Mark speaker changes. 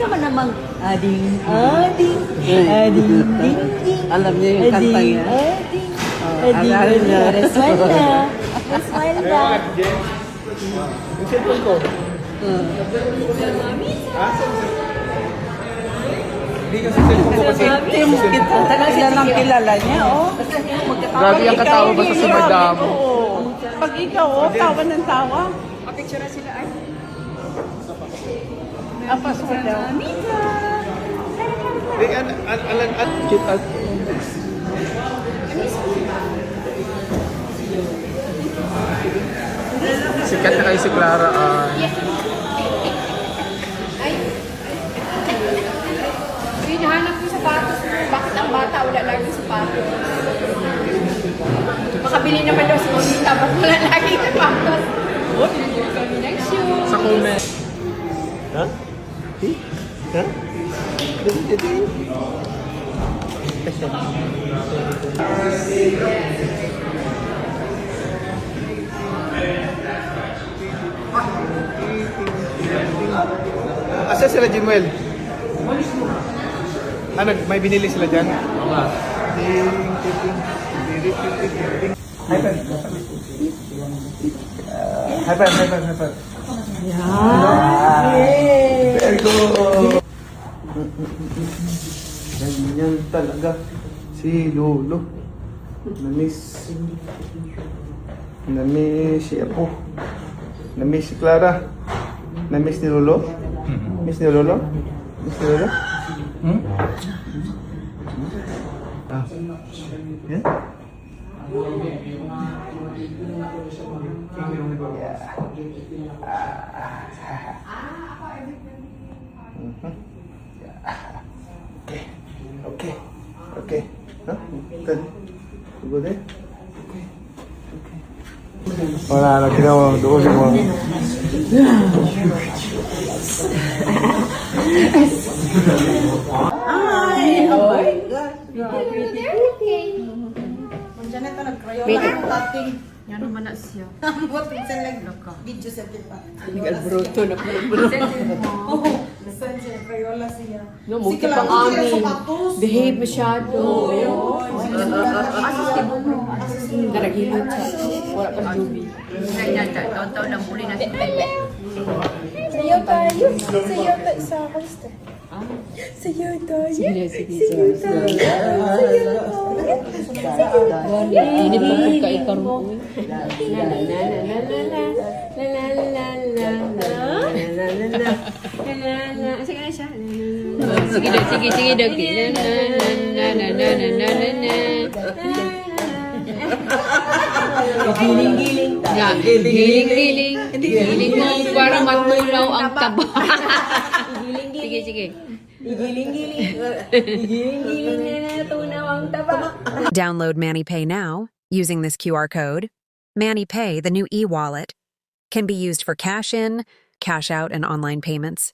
Speaker 1: Unsa man namang ading ading ading ding ding.
Speaker 2: Alam niya yung kanta
Speaker 1: ading,
Speaker 2: niya.
Speaker 1: Ading
Speaker 2: Oh,
Speaker 1: ading.
Speaker 2: alam niya.
Speaker 1: Smile na. Smile na.
Speaker 3: Yung cellphone ko. Ha? Hindi kasi cellphone ko kasi.
Speaker 2: Kita, kilala kilala niya, oh.
Speaker 3: Grabe ang katawa basta sa madam.
Speaker 2: Oo. Pag ikaw, oh, tawa ng tawa.
Speaker 4: Picture na sila ay.
Speaker 2: Ang password daw.
Speaker 3: Hindi, an, an, an, an, cute at. Sikat na kayo si Clara. Ah.
Speaker 4: Ay. Hinahanap ko yung sapatos mo. Bakit ang bata wala laging sapatos? Makabili naman daw si Mamita. Ba't wala laging sapatos? Oh, binigyan kami ng shoes.
Speaker 3: Sa comment. Ha? Eh? Ha? Dali, dali. Asa sila, Jimuel? Ano, may binili sila dyan? Ting, ting, ting. Ting, ting, ting, ting, ting. High five. High five, high five, high five.
Speaker 1: Yay!
Speaker 3: Very good. Ganyan talaga si Lolo. Namiss. Namiss si Apo. Namiss si Clara. Namiss ni Lolo. Miss ni Lolo. Miss ni Lolo. Hmm? Ah. Yeah? Yeah. Okay. Okay. Okay. Huh? Good. You go there? Okay. Okay. Wala na, ginawa mo. Doon mo.
Speaker 2: Ay, oh my God.
Speaker 4: Okay.
Speaker 1: Nag-albroto na po.
Speaker 5: No, mo pang amin. Behave masyado. Naragilot siya. Wala pa jubi.
Speaker 4: Taon-taon lang muli na
Speaker 6: Sayaw tayo. Sayaw tayo sa kamusta? Sayaw tayo.
Speaker 5: Sige, sige.
Speaker 6: Sayaw tayo. Sayaw tayo. Sayaw tayo.
Speaker 5: Init pa po ka ikaroon. La la la la la la la la la la la la la la la la. Sige na siya. Sige na, sige, sige, dagi. La la la la la la la la la.
Speaker 1: Giling-giling.
Speaker 5: Giling, giling. Giling mo para matunaw ang taba. Sige, sige.
Speaker 1: Giling-giling. Giling-giling na natunaw ang taba.
Speaker 7: Download MannyPay now using this QR code. MannyPay, the new e wallet, can be used for cash in, cash out, and online payments.